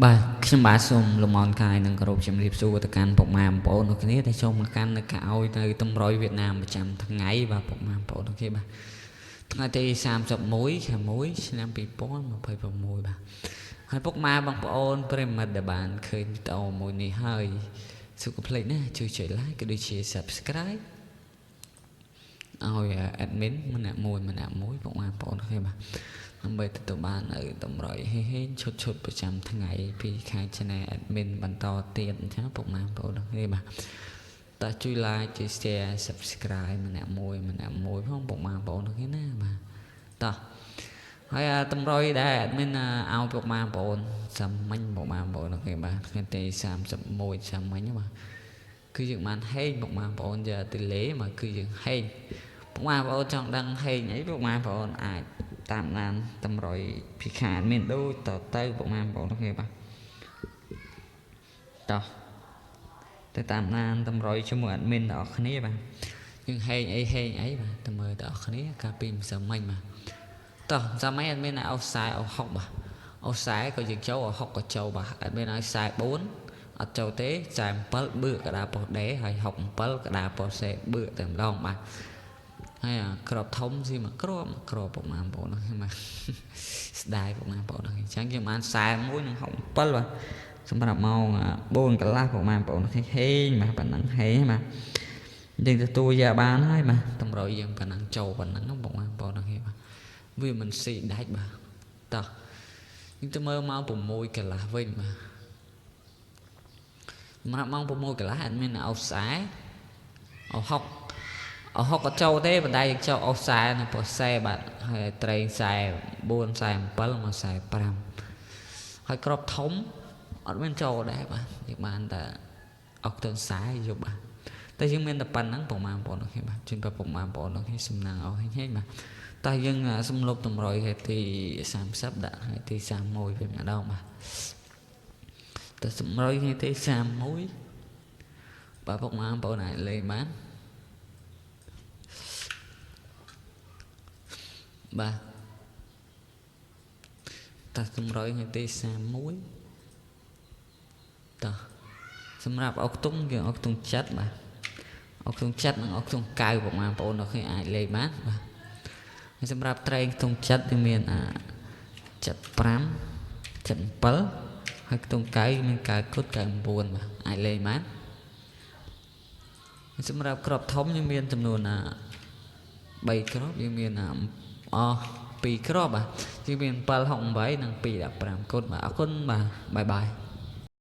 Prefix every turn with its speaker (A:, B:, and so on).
A: បាទខ្ញុំបាទសូមលំអរកាយនិងគោរពជំរាបសួរទៅកាន់ពុកម៉ែបងប្អូនទាំងគ្នាដែលចូលមកកាន់នៅការឲ្យនៅតម្រុយវៀតណាមប្រចាំថ្ងៃបាទពុកម៉ែបងប្អូនទាំងគ្នាបាទថ្ងៃទី31ខែ1ឆ្នាំ2026បាទហើយពុកម៉ែបងប្អូនប្រិយមិត្តដែលបានឃើញវីដេអូមួយនេះហើយសុខភ្លេចណាជួយចុច like ក៏ដូចជា Subscribe ឲ្យ admin ម្នាក់មួយម្នាក់មួយពុកម៉ែបងប្អូនគ្នាបាទដើម្បីទទួលបាននៅតម្រុយហេហេឈុតឈុតប្រចាំថ្ងៃពីខាង channel admin បន្តទៀតអញ្ចឹងពុកម៉ែបងប្អូនគ្នាបាទតើជួយ like ជួយ share subscribe ម្នាក់មួយម្នាក់មួយផងពុកម៉ែបងប្អូនគ្នាណាបាទតោះហើយតម្រុយដែល admin ឲ្យពុកម៉ែបងប្អូនសាមញ្ញពុកម៉ែបងប្អូនគ្នាបាទថ្ងៃទី31សាមញ្ញបាទគឺយើងបានហេងពុកម៉ែបងប្អូនយកទលេមកគឺយើងហេងពុកម៉ែបងប្អូនចង់ដឹងហេងអីពុកម៉ែបងប្អូនអាចតាមដានតម្រុយពីខាងមានដូចតទៅពុកម៉ែបងប្អូនគ្នាបាទតោះទៅតាមដានតម្រុយជាមួយ admin ទាំងអស់គ្នាបាទយើងហេងអីហេងអីបាទទៅមើលទាំងអស់គ្នាកាលពីម្សិលមិញបាទតោះម្សិលមិញ admin ឲ្យខ្សែអស់6បាទអស់ខ្សែក៏យើងចូលអស់6ក៏ចូលបាទ admin ឲ្យខ្សែ4អត់ចូលទេ47បឺកដាប៉ុស្ដេហើយ67កដាប៉ុស្សេបឺតែម្ដងបាទហើយអាក្របធំស៊ីមួយគ្រាប់មួយគ្រាប់ពុកម៉ែបងប្អូនហ្នឹងបាទស្ដាយពុកម៉ែបងប្អូនហ្នឹងអញ្ចឹងយើងបាន41និង67បាទសម្រាប់ម៉ោង4កន្លះពុកម៉ែបងប្អូនហេងបាទប៉ុណ្ណឹងហេងបាទយើងទទួលយកបានហើយបាទតម្រុយយើងប៉ុណ្ណឹងចូលប៉ុណ្ណឹងពុកម៉ែបងប្អូនហ្នឹងបាទវាមិនស៊ីដាច់បាទតោះយើងទៅមើលម៉ោង6កន្លះវិញបាទសម្រាប់ម៉ោង6កន្លះអត់មានអោខ្សែអោ6អស់6ក៏ចូលទេប៉ុន្តែយើងចូលអស់ខ្សែនៅប៉ុស្សេបាទហើយត្រេង44 47មក45ហើយក្របធំអត់មានចូលដែរបាទយើងបានតែអស់ខ្ទង់ខ្សែយប់បាទតែយើងមានតែប៉ុណ្្នឹងប្រហែលបងប្អូនអូខេបាទជូនប្រហែលបងប្អូនអូខេសំណាងអស់ហេងហេងបាទតែយើងសំលុបតម្រុយថ្ងៃទី30ដាក់ថ្ងៃទី31វិញម្ដងបាទតែសម្រុយថ្ងៃទី31បាទពុកម៉ែបងប្អូនអាចលេងបានបាទតែសម្រុយថ្ងៃទី31តោះសម្រាប់អុកទុងយើងអុកទុងចិត្តបាទអុកទុងចិត្តនិងអុកទុងកៅពុកម៉ែបងប្អូនដល់គ្នាអាចលេងបានបាទហើយសម្រាប់ត្រេងខ្ទង់ចិត្តគឺមានអា75 77ហើយខ្ទង់កៅមានកៅគុត99បាទអាចលេងបានសម្រាប់ក្របធំយើងមានចំនួនអា3ក្របយើងមានអស់2ក្របបាទយើងមាន768និង215គុតបាទអរគុណបាទបាយបាយ។